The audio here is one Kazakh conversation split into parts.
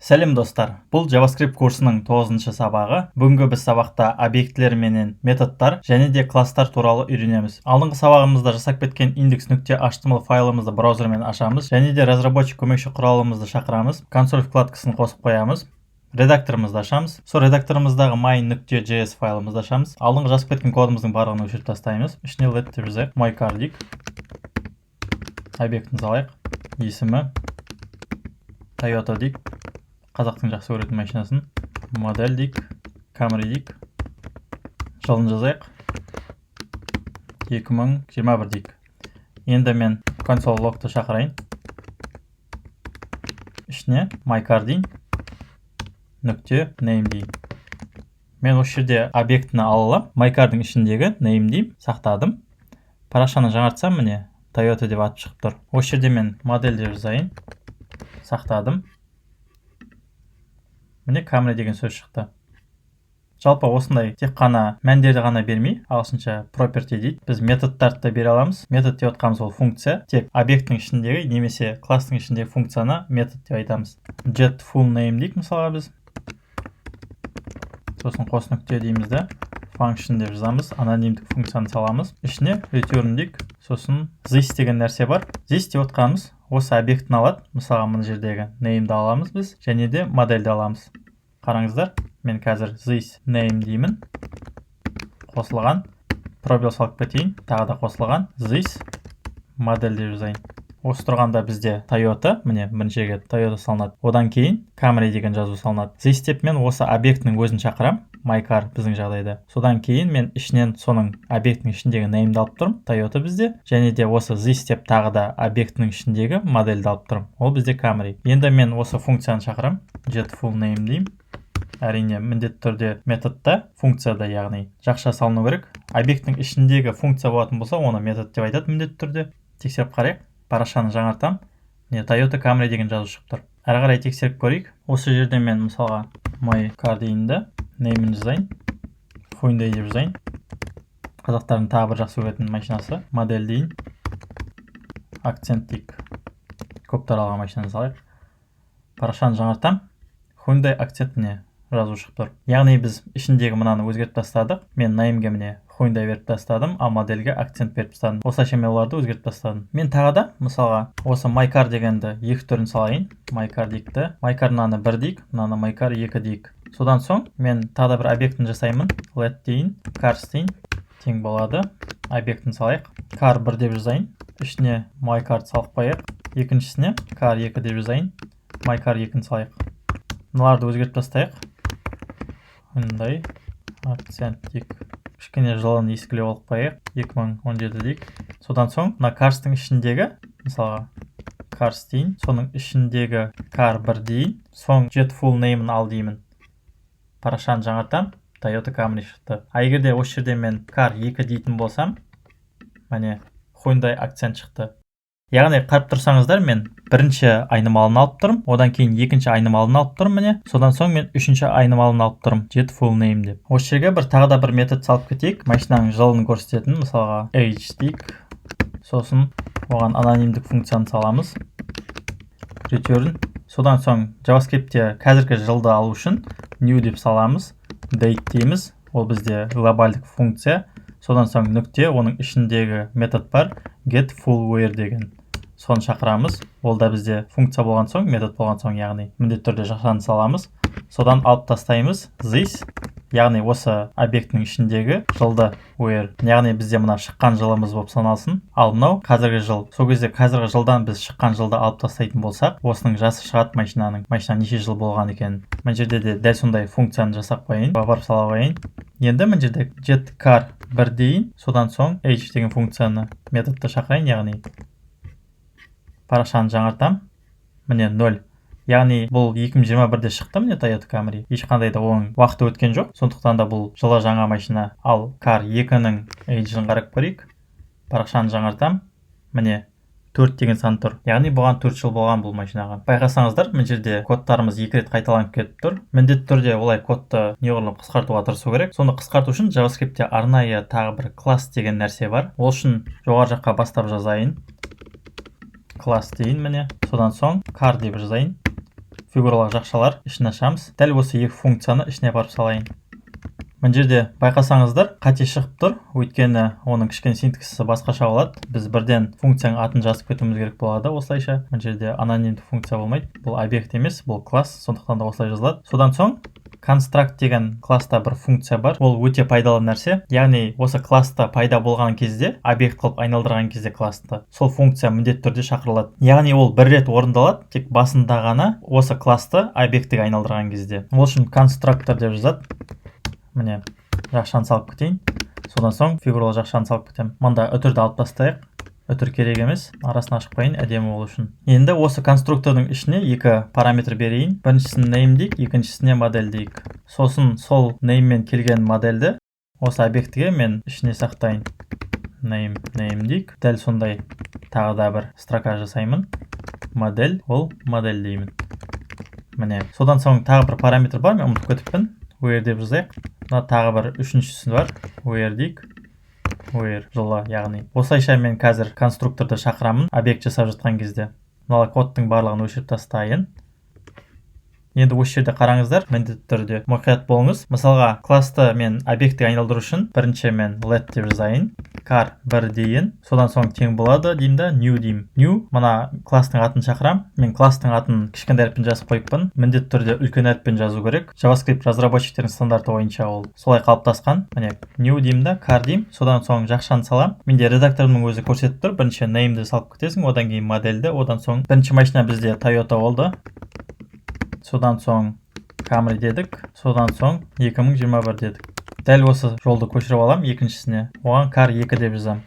Сәлем, достар! Бұл JavaScript курсының тоғызыншы сабағы. Бүгінгі біз сабақта объектілер менен методтар және де класстар туралы үйренеміз. Алдыңғы сабағымызда жасап кеткен index.html файлымызды браузермен ашамыз және де разработчик көмекші құралымызды шақырамыз. Консоль вкладкасын қосып қоямыз. Редакторымызды ашамыз. Сол редакторымыздағы main.js файлымызды ашамыз. Алдыңғы жазып кеткен кодымыздың барлығын өшіріп тастаймыз. Ішіне let деп жазайық. myCar дейік. Объектін салайық. Есімі Toyota дейік, қазақтың жақсы көретін машинасын. Модель дейік, Camry дейік. Жылын жазайық, 2021 дейік. Енді мен console log ты шақырайын. Ішіне myCar дейін, нүкте name дейін. Мен осы жерде объектіні ала аламын. myCar-дың ішіндегі name деймін. Сақтадым. Парақшаны жаңартсам, міне, Toyota деп атып шығып тұр. Осы жерде мен модель деп жазайын. Сақтадым. Міне, Camry деген сөз шықты. Жалпы осындай тек қана мәндерді ғана бермей, ағылшынша property дейді, біз методтарды да бере аламыз. Метод деп отқанымыз ол функция. Тек объекттің ішіндегі немесе класстың ішіндегі функцияны метод деп айтамыз. Get full name дейік мысалға біз. Сосын қос нүкте дейміз да, function деп жазамыз, анонимдік функцияны саламыз. Ішіне return дейік. Сосын this деген нәрсе бар. This деп отқанымыз осы объектіні алады. Мысалға, мына жердегі name-ді аламыз біз және де модельді аламыз. Қараңыздар, мен қазір this name деймін, қосылған, пробел салып кетейін, тағы да қосылған, this модель деп жазайын. Осы тұрғанда бізде Toyota, міне, бірінші жерге Toyota салынады, одан кейін Camry деген жазу салынады. This деп мен осы объектінің өзін шақырамын, myCar біздің жағдайда. Содан кейін мен ішінен соның объектінің ішіндегі name-ді алып тұрмын, Toyota бізде, және де осы this деп тағы да объектінің ішіндегі модельді алып тұрмын, ол бізде Camry. Енді мен осы функцияны шақырамын, get full name деймін. Әрине, міндетті түрде методта, функцияда, яғни жақша салыну керек. Объекттің ішіндегі функция болатын болса, оны метод деп айтады міндетті түрде. Тексеріп қарайық. Парақшаны жаңартамын. Міне, Toyota Camry деген жазу шығып тұр. Әрі қарай тексеріп көрейік. Осы жерде мен мысалға my car дейін да, name жазайын, Hyundai деп жазайын, қазақтардың тағы бір жақсы көретін машинасы. Модель дейін, Акцент дейік, көп таралған машинаны салайық. Парақшаны жаңартамын. Hyundai Accent, міне, жазу шығып тұр. Яғни біз ішіндегі мынаны өзгертіп тастадық. Мен name-ге, міне, Hyundai беріп тастадым, ал модельге Акцент беріп тастадым. Осылайша мен оларды өзгертіп тастадым. Мен тағы да мысалға осы myCar дегенді екі түрін салайын. myCar дейік те, myCar мынаны бір дейік, мынаны myCar екі дейік. Содан соң мен тағы да бір объектіні жасаймын. Let дейін, cars дейін, тең болады, объектін салайық. Car бір деп жазайын, ішіне myCar салып қояйық. Екіншісіне car екі деп жазайын, myCar екіні салайық. Мыналарды өзгертіп тастайық. Hyundai Акцент дейік, кішкене жылын ескілеу алып қояйық, 2017 дейік. Содан соң мына cars-тың ішіндегі, мысалға, cars дейін, соның ішіндегі car бір дейін, соң get full name-ін ал деймін. Парақшаны жаңартамын. Toyota Camry шықты. А егер де осы жерде мен car екі дейтін болсам, міне, Hyundai Accent шықты. Яғни қарап тұрсаңыздар, мен бірінші айнымалыны алып тұрмын, одан кейін екінші айнымалыны алып тұрмын, міне, содан соң мен үшінші айнымалыны алып тұрмын, get full name деп. Осы жерге бір тағы да бір метод салып кетейік, машинаның жылын көрсететін. Мысалға, age дейік. Сосын оған анонимдік функцияны саламыз, return. Содан соң JavaScriptте қазіргі жылды алу үшін new деп саламыз, date дейміз, ол бізде глобальдық функция. Содан соң нүкте, оның ішіндегі метод бар, get full year деген, соны шақырамыз. Ол да бізде функция болған соң, метод болған соң, яғни міндетті түрде жақшаны саламыз. Содан алып тастаймыз this, яғни осы объектінің ішіндегі жылды, year, яғни бізде мына шыққан жылымыз болып саналсын, ал мынау қазіргі жыл. Сол кезде қазіргі жылдан біз шыққан жылды алып тастайтын болсақ, осының жасы шығады машинаның, машина неше жыл болған екенін. Мына жерде де дәл сондай функцияны жасап қояйын, апарып сала қояйын. Енді мына жерде get car бір дейін, содан соң age деген функцияны, методты шақырайын. Яғни парақшаны жаңартамын. Міне, нөл, яғни бұл 2021-де шықты, міне, Toyota Camry, ешқандай да оның уақыты өткен жоқ, сондықтан да бұл жылы жаңа машина. Ал car екінің age-ін қарап көрейік. Парақшаны жаңартамын. Міне, төрт деген сан тұр, яғни бұған 4 жыл болған бұл машинаға. Байқасаңыздар, мына жерде кодтарымыз екі рет қайталанып кетіп тұр. Міндетті түрде олай кодты неғұрлым қысқартуға тырысу керек. Соны қысқарту үшін JavaScriptте арнайы тағы бір класс деген нәрсе бар. Ол үшін жоғары жаққа бастап жазайын, класс дейін, міне, содан соң car деп жазайын. Фигуралық жақшалар, ішін ашамыз. Дәл осы екі функцияны ішіне апарып салайын. Мына жерде байқасаңыздар, қате шығып тұр, өйткені оның кішкене синтаксисі басқаша болады. Біз бірден функцияның атын жазып кетуіміз керек болады осылайша. Мына жерде анонимді функция болмайды, бұл объект емес, бұл класс, сондықтан да осылай жазылады. Содан соң construct деген класста бір функция бар, ол өте пайдалы нәрсе. Яғни осы класста пайда болған кезде, объект қылып айналдырған кезде классты, сол функция міндетті түрде шақырылады. Яғни ол бір рет орындалады, тек басында ғана, осы классты объектіге айналдырған кезде. Ол үшін constructor деп жазады. Міне, жақшаны салып кетейін, содан соң фигуралы жақшаны салып кетемін. Мында үтірді алып тастайық, үтір керек емес. Арасын ашып қояйын әдемі болу үшін. Енді осы конструктордың ішіне екі параметр берейін. Біріншісін name дейік, екіншісіне модель дейік. Сосын сол name мен келген модельді осы объектіге мен ішіне сақтайын. Name, name дейік. Дәл сондай тағы да бір строка жасаймын. Модель, ол модель деймін. Міне, содан соң тағы бір параметр бар, мен ұмытып кетіппін. Where деп жазайық. Мына тағы бір үшіншісі бар, where дейік, where жылы. Яғни осылайша мен қазір конструкторды шақырамын объект жасап жатқан кезде. Мына кодтың барлығын өшіріп тастайын. Енді осы жерде қараңыздар, міндетті түрде мұқият болыңыз. Мысалға, классты мен объектіге айналдыру үшін бірінші мен let деп жазайын, car 1 дейін. Содан соң тең болады деймін да, new деймін. New, мына класстың атын шақырамын. Мен класстың атын кішкентай әріппен жазып қойыппын, міндетті түрде үлкен әріппен жазу керек, JavaScript разработчиктердің стандарты бойынша ол солай қалыптасқан. Міне, new деймін да, car деймін. Содан соң жақшаны саламын. Менде редакторымның өзі көрсетіп тұр: бірінші name'ді салып кетесің, одан кейін модельді. Одан соң бірінші машина бізде Toyota болды, содан соң Camry дедік, содан соң 2021 дедік. Дәл осы жолды көшіріп аламын екіншісіне, оған car 2 деп жазамын.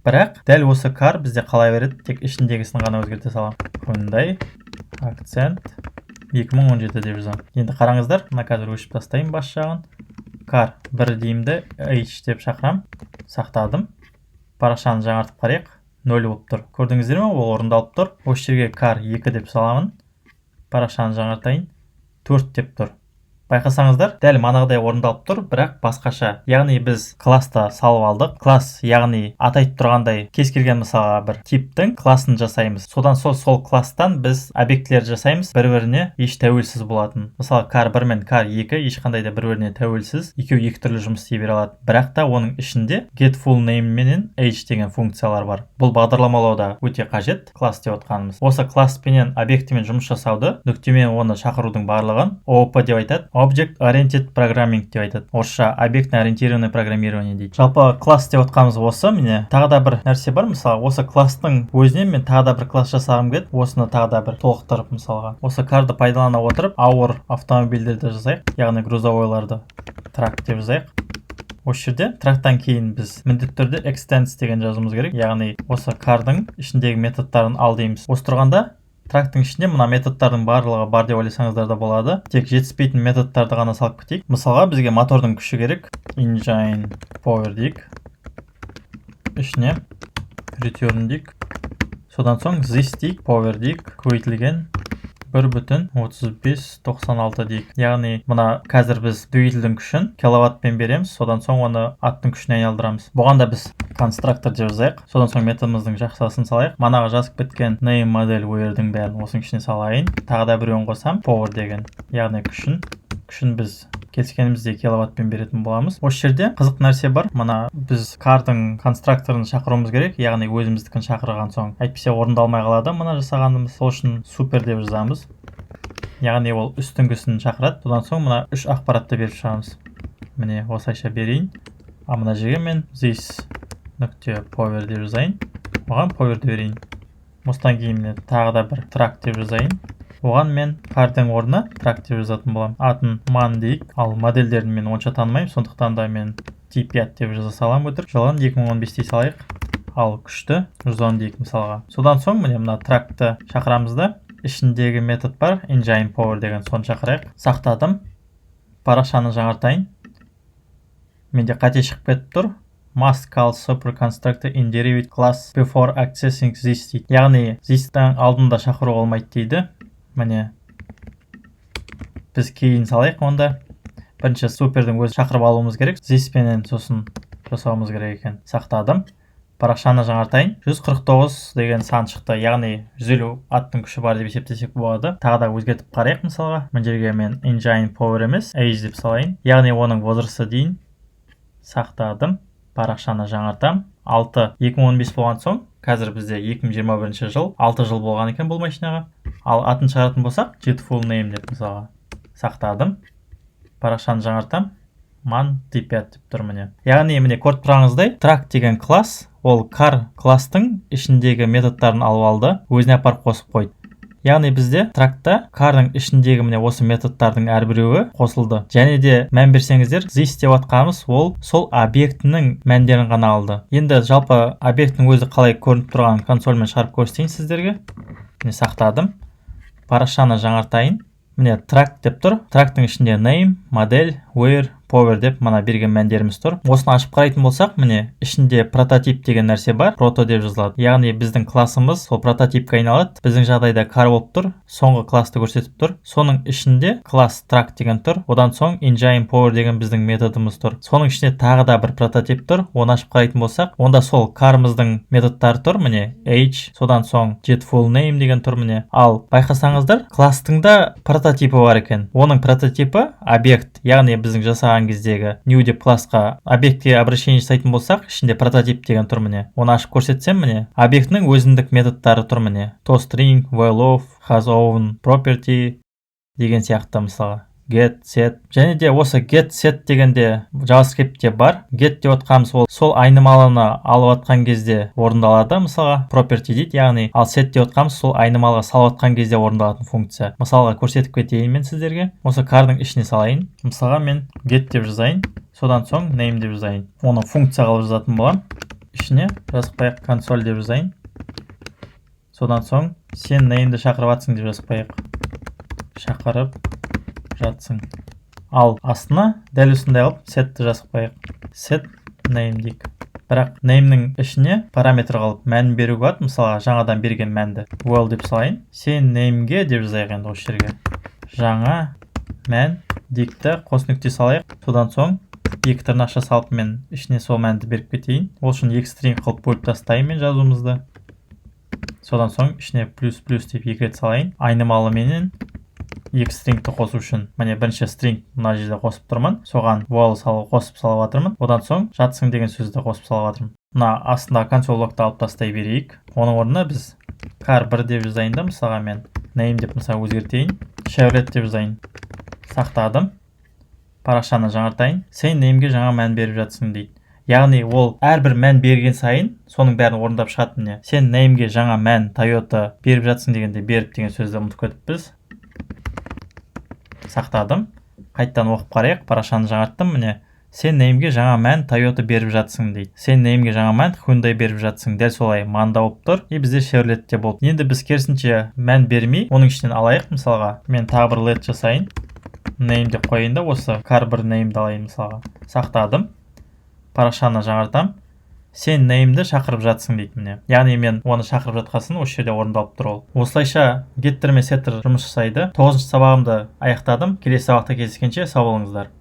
Бірақ дәл осы car бізде қала береді, тек ішіндегісін ғана өзгерте саламын. Hyundai Accent 2017 деп жазамын. Енді қараңыздар, мына қазір өшіріп тастаймын бас жағын. Car 1 деймін де, age деп шақырамын. Сақтадым. Парақшаны жаңартып қарайық. 0 болып тұр, көрдіңіздер ме? Ол орындалып тұр. Осы жерге car 2 деп саламын. Парақшаны жаңартайын. 4 деп тұр. Байқасаңыздар, дәл манағыдай орындалып тұр, бірақ басқаша. Яғни біз класста салып алдық. Класс, яғни аты айтып тұрғандай, кез келген, мысалға, бір типтің классын жасаймыз. Содан сол класстан біз объектілер жасаймыз, бір біріне еш тәуелсіз болатын. Мысалы, car 1 мен car 2 ешқандай да бір біріне тәуелсіз, екеуі екі түрлі жұмыс істей бере алады. Бірақ та оның ішінде get full name менен age деген функциялар бар. Бұл бағдарламалауда өте қажет. Класс деп отқанымыз осы класспенен, объектімен жұмыс жасауды, нүктемен оны шақырудың барлығын ООП деп айтады, Object Oriented Programming деп айтады орысша, объектно ориентированное программирование дейді. Жалпы класс деп отқанымыз осы. Міне, тағы да бір нәрсе бар. Мысалы, осы класстың өзінен мен тағы да бір класс жасағым келеді, осыны тағы да бір толықтырып. Мысалға, осы car ды пайдалана отырып, ауыр автомобильдерді жасайық, яғни грузовойларды. Truck деп жазайық. Осы жерде truck тан кейін біз міндетті түрде extends деген жазуымыз керек, яғни осы car дың ішіндегі методтарын ал дейміз. Осы тұрғанда truck тың ішінде мына методтардың барлығы бар деп ойласаңыздар да болады, тек жетіспейтін методтарды ғана салып кетейік. Мысалға, бізге мотордың күші керек. Engine power дейік, ішіне return дейік. Содан соң this дейік, power дейік, көбейтілген 1,3596 дейік. Яғни мына қазір біз двигательдің күшін киловаттпен береміз, содан соң оны аттың күшіне айналдырамыз. Бұған да біз конструктор деп жазайық. Содан соң методымыздың жақшасын салайық. Манағы жазып кеткен name, model, where дің бәрін осының ішіне салайын. Тағы да біреуін қосамын, power деген, яғни күшін біз келіскеніміздей киловаттпен беретін боламыз. Осы жерде қызық нәрсе бар. Мына біз car дың конструкторын шақыруымыз керек, яғни өзіміздікін шақырған соң, әйтпесе орындалмай қалады мына жасағанымыз. Сол үшін супер деп жазамыз, яғни ол үстіңгісін шақырады. Содан соң мына үш ақпаратты беріп шығамыз. Міне, осылайша берейін. А мына жерге мен this нүкте power деп жазайын, оған powerді берейін. Осыдан кейін, міне, тағы да бір truck деп жазайын. Оған мен car дың орнына truck деп жазатын боламын. Атын MAN дейік. Ал модельдерін мен онша танымаймын, сондықтан да мен T5 деп жаза саламын өтірік. Жылын 2015 дей салайық, ал күшті 110 дейік, мысалға. Содан соң, міне, мына truck ты шақырамыз да, ішіндегі метод бар, engine power деген, соны шақырайық. Сақтадым. Парақшаны жаңартайын. Менде қате шығып кетіп тұр. Must call super constructor in derived class before accessing this дейді, яғни this-тің алдында шақыруға болмайды дейді. Міне, біз кейін салайық онда. Бірінші супердің өзін шақырып алуымыз керек this пенен, сосын жасауымыз керек екен. Сақтадым. Парақшаны жаңартайын. 149 деген сан шықты, яғни 150 аттың күші бар деп есептесек болады. Тағы да өзгертіп қарайық. Мысалға, мына жерге мен engine power емес, age деп салайын, яғни оның возрасты дейін. Сақтадым, парақшаны жаңартам. 6, 2015 болған соң, қазір бізде 2021 жыл, 6 жыл болған екен бұл машинаға. Ал атын шығаратын болсақ, get full name деп, мысалға. Сақтадым, парақшаны жаңартам. MAN D5 деп тұр, міне. Яғни, міне, көріп тұрғаныңыздай, Truck деген класс ол Car класстың ішіндегі методтарын алып алды, өзіне апарып қосып қойды. Яғни бізде Truck та Car ның ішіндегі, міне, осы методтардың әрбіреуі қосылды. Және де мән берсеңіздер, this деп жатқанымыз ол сол объектінің мәндерін ғана алды. Енді жалпы объектінің өзі қалай көрініп тұрғанын консольмен шығарып көрсетейін сіздерге. Міне, сақтадым, парақшаны жаңартайын. Міне, Truck деп тұр. Truck тың ішінде name, модель, wear, power деп мына берген мәндеріміз тұр. Осыны ашып қарайтын болсақ, міне, ішінде прототип деген нәрсе бар, proto деп жазылады. Яғни біздің классымыз сол прототипке айналады. Біздің жағдайда Car болып тұр, соңғы классты көрсетіп тұр. Соның ішінде класс Truck деген тұр. Одан соң engine power деген біздің методымыз тұр. Соның ішінде тағы да бір прототип тұр. Оны ашып қарайтын болсақ, онда сол Car ымыздың методтары тұр, міне, age, содан соң get full name деген тұр, міне. Ал байқасаңыздар, класстың да прототипі бар екен. Оның прототипі объект. Яғни біздің жасаған кездегі new деп классқа, объектке обращение жасайтын болсақ, ішінде прототип деген тұр, міне. Оны ашып көрсетсем, міне, объектінің өзіндік методтары тұр, міне: toString, value, has own property деген сияқты, мысалға, get, set. Және де осы get, set дегенде JavaScriptте бар. Get деп отқанымыз ол сол айнымалыны алып жатқан кезде орындалады, мысалға, property дейді яғни. Ал set деп отқанымыз сол айнымалыға салып жатқан кезде орындалатын функция. Мысалға, көрсетіп кетейін мен сіздерге. Осы Car дың ішіне салайын. Мысалға, мен get деп жазайын, содан соң name деп жазайын. Оны функция қылып жазатын боламын. Ішіне жазып қояйық, консоль деп жазайын. Содан соң сен name ді шақырып жатсың деп жазып қояйық, шақырып жатсың. Ал астына дәл осындай қылып set ті жазып қояйық, set name дейік. Бірақ name нің ішіне параметр қылып мәнін беруге болады. Мысалға, жаңадан берген мәнді val деп салайын. Сен name ге деп жазайық. Енді осы жерге жаңа мән дейік та, қос нүкте салайық. Содан соң екі тырнақша салып, мен ішіне сол мәнді беріп кетейін. Ол үшін екі string қылып бөліп тастаймын мен жазуымызды. Содан соң ішіне плюс плюс деп екі рет салайын, айнымалыменен екі string ті қосу үшін. Міне, бірінші string мына жерде қосып тұрмын, соған val салып, қосып салып жатырмын. Одан соң жатсың деген сөзді қосып салып жатырмын. Мына астындағы console log ты алып тастай берейік. Оның орнына біз car 1 деп жазайын да, мысалға, мен name деп, мысалы, өзгертейін, Chevrolet деп жазайын. Сақтадым, парақшаны жаңартайын. Сен name ге жаңа мән беріп жатсың дейді. Яғни ол әрбір мән берген сайын соның бәрін орындап шығады. Міне, сен name ге жаңа мән Toyota беріп жатсың дегенде, беріп деген сөзді ұмытып кетіппіз. Сақтадым, қайтадан оқып қарайық. Парақшаны жаңарттым. Міне, сен name ге жаңа мән Toyota беріп жатсың дейді. Сен name ге жаңа мән Hyundai беріп жатсың. Дәл солай MAN да болып тұр и бізде Chevrolet те болды. Енді біз керісінше мән бермей, оның ішінен алайық. Мысалға, мен тағы бір let жасайын, name деп қояйын да, осы car 1 name ді алайын, мысалға. Сақтадым, парақшаны жаңартам. Сен name ді шақырып жатсың дейді, міне. Яғни мен оны шақырып жатқасын, осы жерде орындалып тұр ол. Осылайша геттер мен сеттер жұмыс жасайды. Тоғызыншы сабағымды аяқтадым. Келесі сабақта кездескенше сау болыңыздар.